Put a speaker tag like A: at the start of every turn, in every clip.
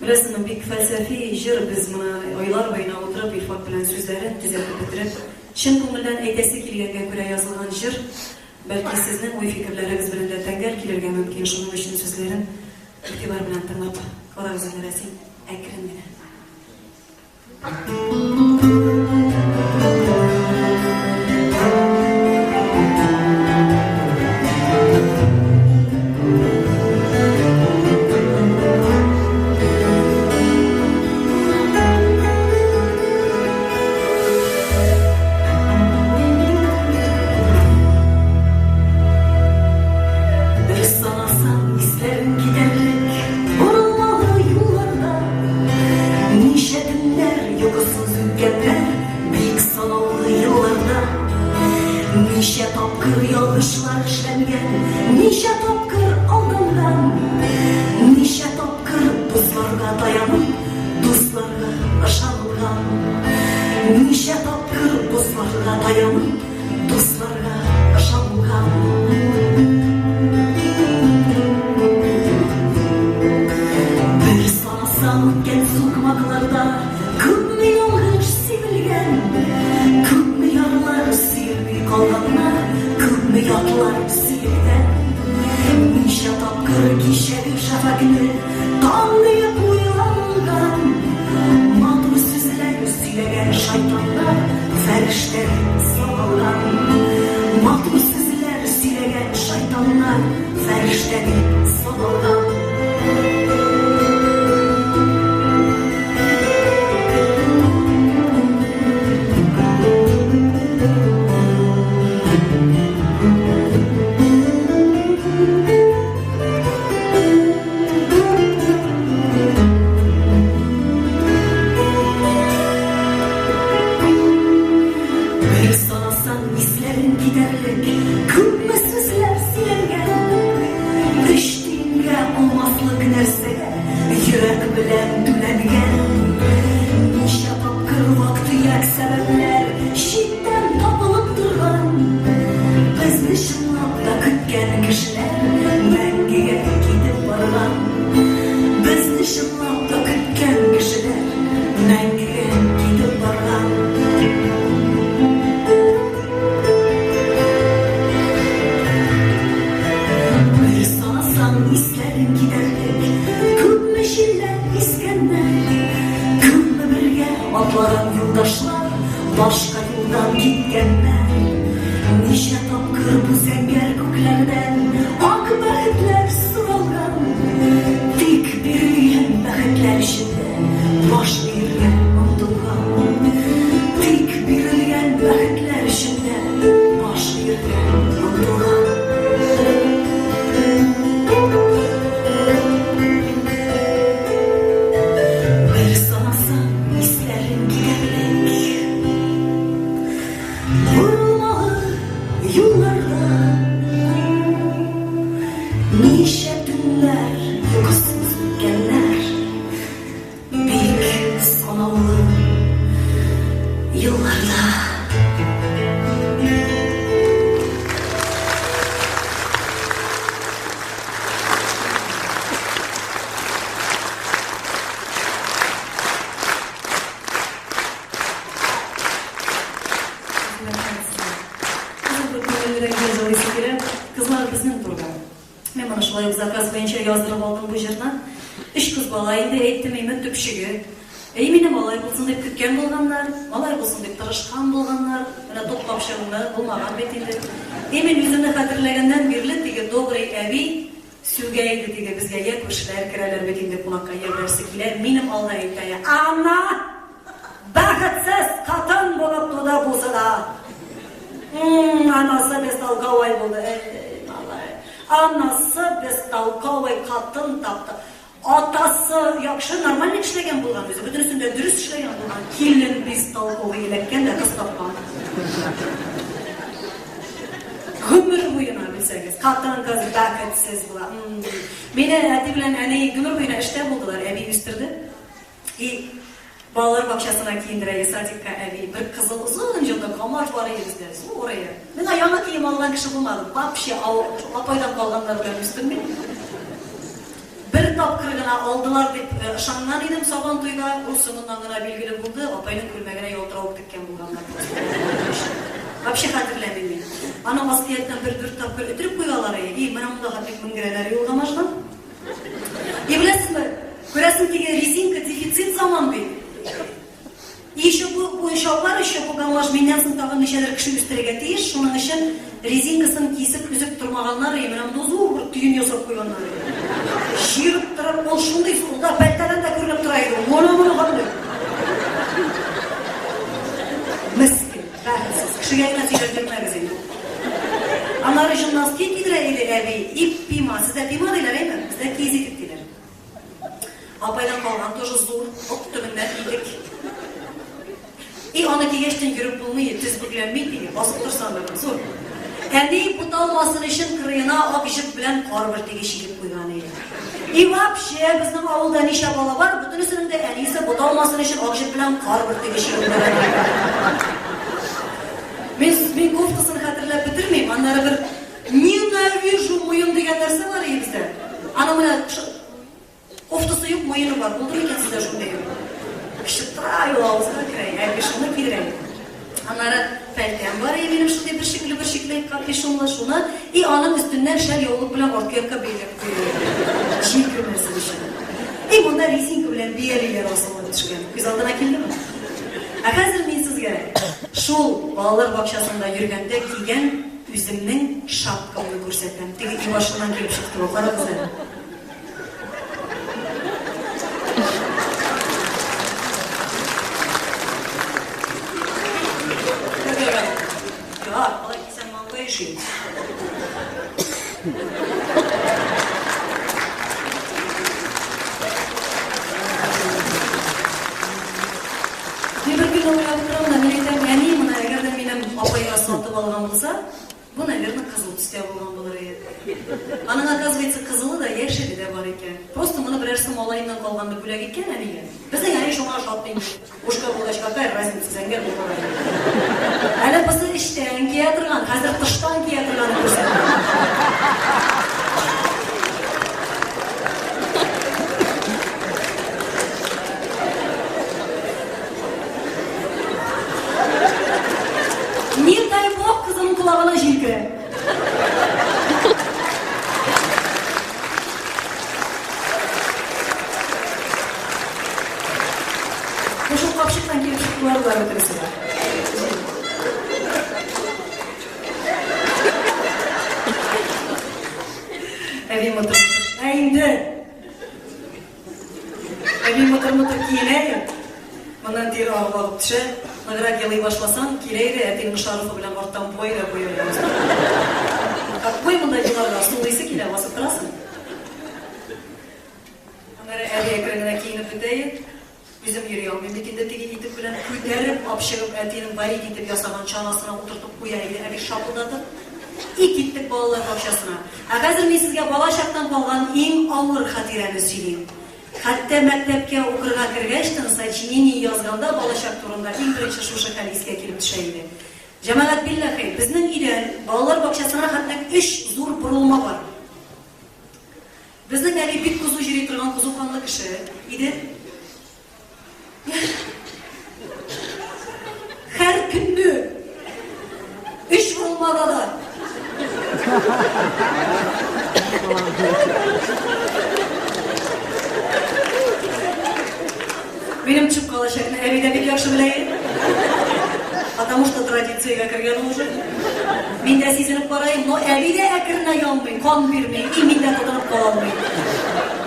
A: Беләсеңме, бик фәлсәфи җыр, без моны айлар буена утырып, Илфак белән сүзләрен төзәтеп бетереп, чын күңелдән әйтәсе килгәнгә күрә язылган җыр, бәлки сезнең уй-фикерләрегез белән дә тәңгәл килергә мөмкин, шуның өчен сүзләрен игътибар белән тыңлап карагыз әле, Рәсим, әкрен генә. Бер санасаң, исләрең китәрлек, борылмалы юлларда Ничә төннәр йокысыз үткәннәр, бик санаулы елларда. Ничә тапкыр ялгышлар эшләнгән, ничә тапкыр алданган, ничә тапкыр дусларга таянып, дусларга ышанылган. Ничә тапкыр дусларга таянып, Дусларга ышанылган. Бер санасаң үткән сукмакларда күпме ялгыш сибелгән, күпме ярлар сөелми калганнар, күпме ятлар сөелгән. Ничә тапкыр кичәге шәфәкне таң диеп уйланган, матур сүзләр Сөйләгән шайтаннар фәрештә дип саналган. Матур сүзләр сөйләгән шайтаннар фәрештә дип саналган. Бер санасаң, исләрең китәрлек, күпме сүзләр сөйләнгән. Өч тиенгә алмаслык нәрсәгә йөрәк белән түләнгән. Ничә тапкыр вак-төяк сәбәпләр читтән табылып торган. Безне чынлап та көткән кешеләр мәңгегә китеп барган. Безне чынлап та көткән кешеләр мәңгегә китеп барган. Бер санасаң, исләрең китәрлек, күпме җилләр искәннәр, күпме бергә атлаган юлдашлар башка юлдан киткәннәр. Ничә тапкыр бу зәңгәр күкләрдән ак бәхетләр соралган. Тик бирелгән бәхетләр эчендә баш иергә омтылган. Тик бирелгән бәхетләр эчендә баш иергә омтылган. Бер санасаң, исләрең китәрлек. Борылмалы юлларда Ничә төннәр йокысыз үткәннәр, Бик санаулы елларда. Кызлар безнең турыда. Мин моны шулай ук заказ буенча яздырып алдым бу җырны. Өч кыз бала инде, әйттем име, төпчеге. Әй, мине малай булсын дип көткән булганнар, малай булсын дип тырышкан булганнар. Менә топ капчыгымны булмаган бит инде. И мин үземне хәтерләгәннән бирле теге добрый әби сүгә иде теге безгә, я күршеләр керәләр бит инде кунакка, я берәрсе килә, минем алда әйтә, Ана! Бәхетсез хатын булып туды бусы да. Анасы бестолковый булды. Эй, малай. Анасы бестолковый хатын тапты. Атасы яхшы, нормально эшләгән булган үзе. Бөтенесен дә дөрес эшләгән булган. Килен бестолковый эләккән дә кыз тапкан. Гомер буена белсәгез, хатын-кыз бәхетсез була. Мине әти белән әни гомер буена эштә булдылар, әби үстерде. И балалар бакчасына киендерә и садикка әби. Бер кызыл озын җонлы комар бар иде бездә, зур иде. Миңа яңа кием алган кеше булмады. Вообще апайдан калганнар белән үстем мин. Бер Бер тапкыр гына алдылар дип ышанган идем Сабан туйга, ул соңыннан гына билгеле булды, апайның күлмәгенә ялтыравык теккән булганнар просто. Вообще хәтерләмим мин. Аны аскы яктан бер дүрт тапкыр өтереп куялар и, и менә монда хәтлек менгерәләр юлга машина. И беләсезме, күрәсең теге резинка дефицит заман бит. И еще бу уенчаклар еще бу гамлаж миннән соң тагын ничәдер кеше үстерергә тиеш, шуның өчен резинкасын кисеп өзеп тормаганнар и менә монда зур бер төен ясап куйганнар иде. Җыерып торып, ул шундый зур, пәлтәдән дә күренеп тора иде ул, моны моны хәтле. Мескен, бәхетсез, кешегә генә сөйләп йөрмәгез инде. Аннары җон носки кидерә иде әби, и пима, сездә пима диләр, әйме? Бездә киез итек диләр. Апайдан калган тоже зур, ок төбеннән итек. И аны кигәчтен йөреп булмый, тез бөкләнми теге, басып торсаң да зур. Әни буталмасын өчен кырыена ак җеп белән кар бөртеге чигеп куйган иде. И вообще, безнең авылда ничә бала бар, бөтенесенең дә әнисе буталмасын өчен ак җеп белән кар бөртеге чигеп куйган. Мин, мин кофтасын хәтерләп бетермим, аннары бер Ненавижу муен дигән нәрсә бар иде бездә. Аның менә кофтасы юк, муены бар. Булды микән сездә шундый? Кычыттыра ул авызга керә, әби шуны кидерә. Аннары пәлтәм бар иде минем шундый бөрчекле-бөрчекле капюшонлы, шуны и аның өстеннән шәл яулык белән арткы якка бәйләп куя. Җил кермәсен өчен. И монда резинка белән биялиләр асылынып төшкән. Күз алдына килдеме? Ә хәзер мин сезгә шул балалар бакчасында йөргәндә кигән Үземнең шапкамны күрсәтәм. Теге Ивашыннан килеп чыкты бу, карагыз әле. Ярар, алай кисәң маңгай өши. Мин бер көнне уйлап утырам да, мин әйтәм, әни, моны әгәр дә минем апайга сатып алган булса, бу, наверное, кызыл төстә булган булыр иде. Аның, оказывается, кызылы да, яшеле дә бар икән. Просто моны берәрсе малаеннан калганны бүләк иткән әнигә. Безнең әни шуңа шат инде. Пушка булгач, какая разница, зәңгәр булса да. Әле бусы эчтән кия торган, хәзер тыштан кия торганын күрсәтә. Не дай бог, кызының колагына җил керә. Бу шул капчыктан килеп чыктылар болар бөтенесе дә. Әби мытыр. Ә инде Әби мытыр-мытыр киенә иде. Моннан тир агып агып төшә. Ныграк елый башласаң, килә иде, әтинең шарфы белән арттан буа да куя иде. Какой монда еларга, сулыйсы килә, басып торасың. Аннары әби әкрен генә киенеп бетә иде. Үзем йөри алмыйм бит инде теге итек белән. Күтәреп ап чыгып, әтинең варить итеп ясаган чанасына утыртып куя иде әби шапылдатып. И киттек балалар бакчасына. Ә хәзер мин сезгә бала чактан калган иң авыр хатирәне сөйлим. Хәтта мәктәпкә укырга кергәч тә сочинение язганда балачак турында иң беренче шушы хәл искә килеп төшә иде. Җәмәгать билләхи, безнең өйдән балалар бакчасына хәтлек өч зур борылма бар. Безнең әни бик кызу йөри торган кызу канлы кеше иде. Һәр көнне өч борылмада да. Минем төшеп калачакны әби дә бик яхшы белә иде. Потому что традициягә кергән ул уже. Мин дә сизенеп карыйм, но әби дә әкренә янмый, кан бирми, и мин дә тотынып кала алмыйм.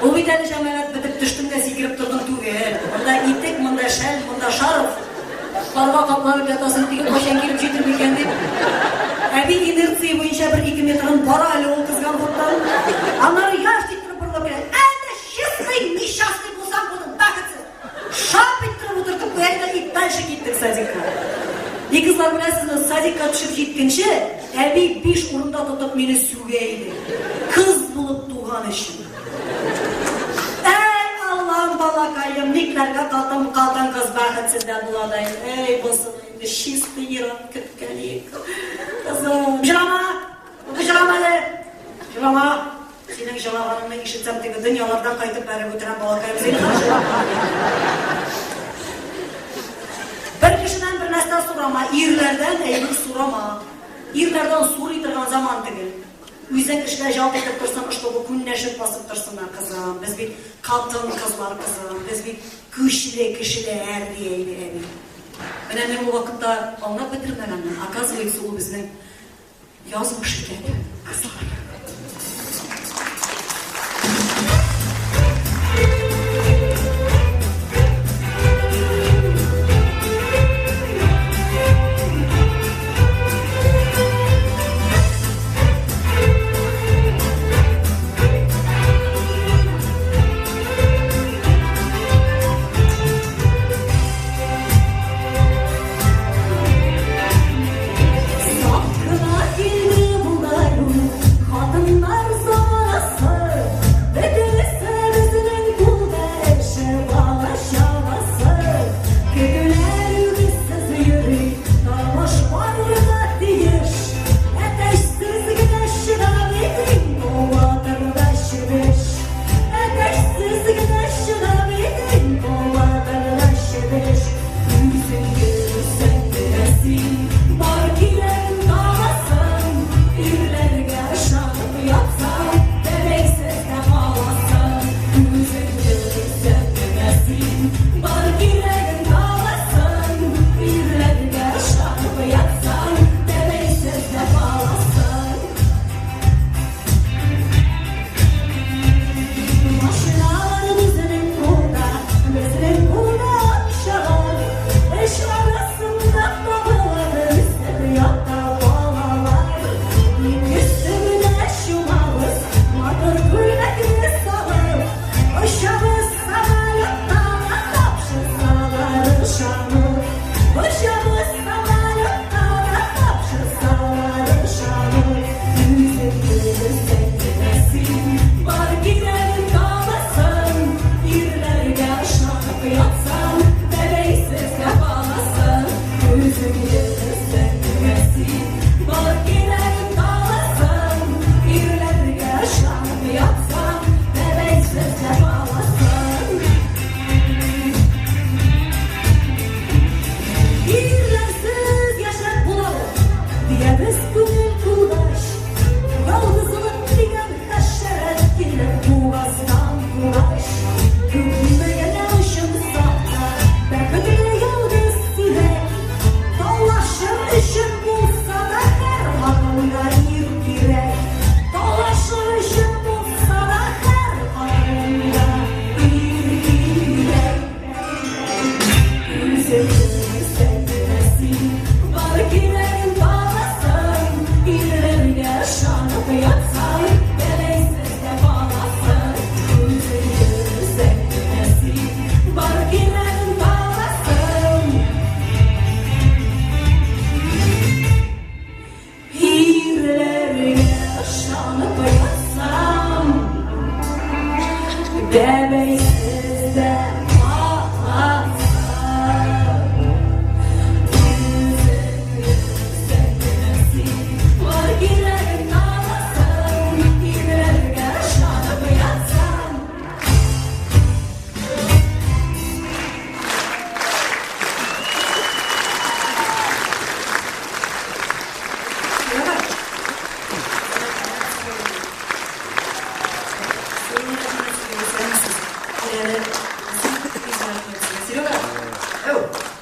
A: Ул бит әле җәмәгать бетеп төштем дә сикереп тордым түгел. Монда итек, монда шәл, монда шарф. Карга капланып ятасың, теге кайчан килеп җитер микән дип. Әби инерция буенча бер-ике метрын бара әле ул кызган хуттан. Аннары яшь иттереп борылып килә. Әнә честный, несчастный булсаң булдың, бәхетсез. Шап иттереп утыртып куя да и дальше киттек садикка. И кызлар, беләсезме, садикка төшеп җиткәнче, әби биш урында тотып мине сүгә иде. Кыз булып туган өчен. Әй, Аллам, балакаем, никләргә катын, катын-кыз бәхетсез дә була да инде. Әй, бусын инде чистый ир-ат көткән ик. Кызым, җылама, җылама әле, җылама. Синең җылаганыңны ишетсәм, теге дөньялардан кайтып бәреп үтерәм, балакаем, зинһар җылама. Бер кешедән бер нәрсә сорама, ирләрдән әйбер сорама. Ирләрдән сорый торган заман түгел. Үзең эшлә, жалт итеп торсын, чтобы күннәшеп басып торсыннар, кызым. Без бит катын-кызлар, кызым. Без бит көчле кешеләр, дия иде әби. Менә мин ул вакытта аңлап бетермәгәнмен, оказывается, ул безнең язмыш икән, кызлар.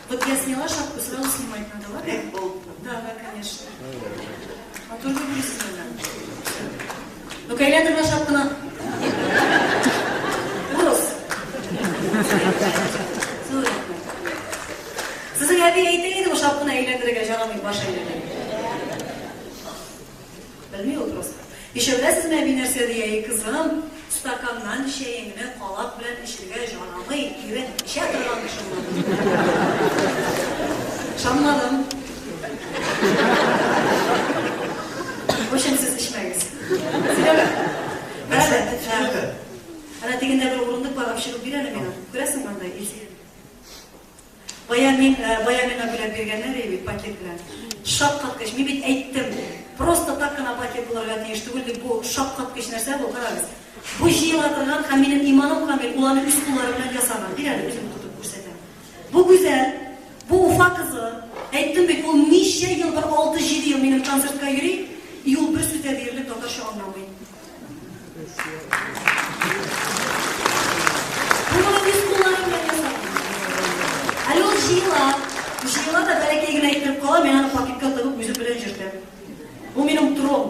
A: Вот я сняла шапку, сразу снимать надо, ладно? Да, да, конечно. Матур күренәсез менә. Ну-ка, әйләндер шапканы. Урыс. Зур рәхмәт. Сезнең әби әйтә иде, бу шапканы әйләндерергә ярамый, баш әйләнә. Белми ул просто. Еще беләсезме, әби нәрсә ди, әй, кызым, стаканнан чәеңне калак белән эчергә җарамый, ирен эчә торган кеше була. Ышанмадым. В общем, сез эчмәгез. Серега, Әнә, әнә тегендә бер урындык бар, алып чыгып бир әле миңа. Күрәсеңме анда, Илсөя? Бая мин, бая миңа бүләк биргәннәр иде бит, пакет белән. Шаккаткыч. Мин бит әйттем. Просто так кына пакет булырга тиеш түгел дип, бу шаккаткыч нәрсә бу, карагыз. Бу җыела торган һәм минем иманым камил, ул аны үз куллары белән ясаган. Бир әле, үзем тотып күрсәтәм. Бу Гүзәл, бу Уфа кызы. Әйттем бит, ул ничә ел, бер алты-җиде ел минем концертка йөри, и ул бер сүз дә диярлек татарча аңламый. Бу моны үз куллары белән ясаган. Әле ул җыела. Җыела да бәләкәй генә иттереп кала, мин аны пакетка тыгып үзем белән йөртәм. Бу минем трон.